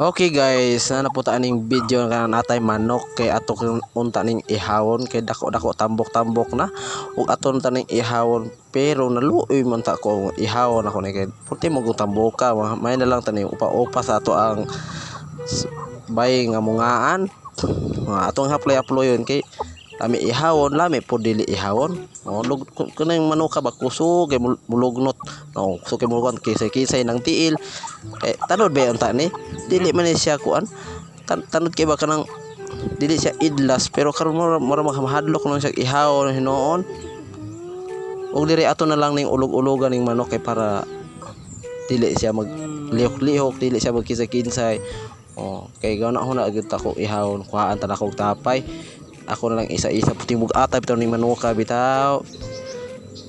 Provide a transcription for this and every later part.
Okay guys, na po ta aning video nga natay manok kay ato unta ning ihawon kay dako-dako, tambok-tambok na ug ato unta ning ihawon, pero naluoy man ta ko ihawon ako ni kay puti mo kung tamboka, may na lang tani upa-upa sa ato ang bay nga mungaan. Nga atong haplay-haployon kay lami ihawon, lami po dili ihawon. Oh, lug kunang manuka ba, kusog kay mulugnot. No, kusog kay mulugnot, kisay-kisay ng tiil. Kay tanod ba unta ni? Dili man ni siya kuan. Tanod kay ba kanang dili siya idlas, pero karon mo mura mahadlok nun siya ihawon hinuon. Ug diri ato na lang ning ulog-ulogan ning manok kay para dili siya mag lihok-lihok, dili siya magkisay-kinsay. Oh, kay gana huna gyud ta ko ihawon, kuhaan ta na kog tapay. Ako na lang isa-isa puting bug-ata bitaw ning manuka bitaw.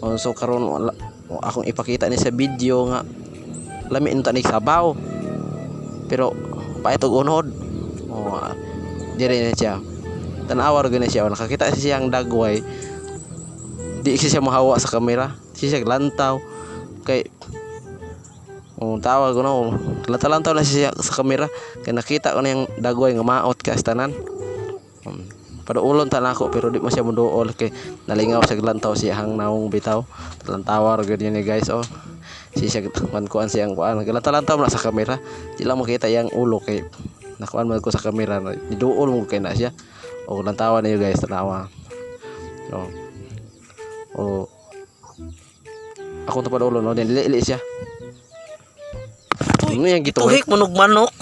Oh, so karon wala, oh, akong ipakita ni sa video nga lami unta ni sabaw. Pero pait og unod. Oh, diri na siya. Tan-awa ra gyud na siya. Oh, nakakita siya siyang dagway. Di siya mahawa sa kamera. Di siya lantaw. Kay oh, tawag ko no. Lantaw-lantaw na siya sa kamera. Kay nakita ko na yung dagway nga maot ka sa tanan. Paduulon ta nako pero di mo siya moduol kay nalingaw sa lantaw siya hang naong bitaw. Lantawa ra gyud ni guys, oh. Si siya man kuan siyang kuan. Lantaw-lantaw na sa kamera. Di lang makita iyang ulo kay nakuan man ko sa kamera. Niduol mo kay na siya. O lantawa niyo guys, tanawa. Oh. Oh. Ako to padulo no, dili siya. Ano yung gituhik? Tuhik mo nog manok.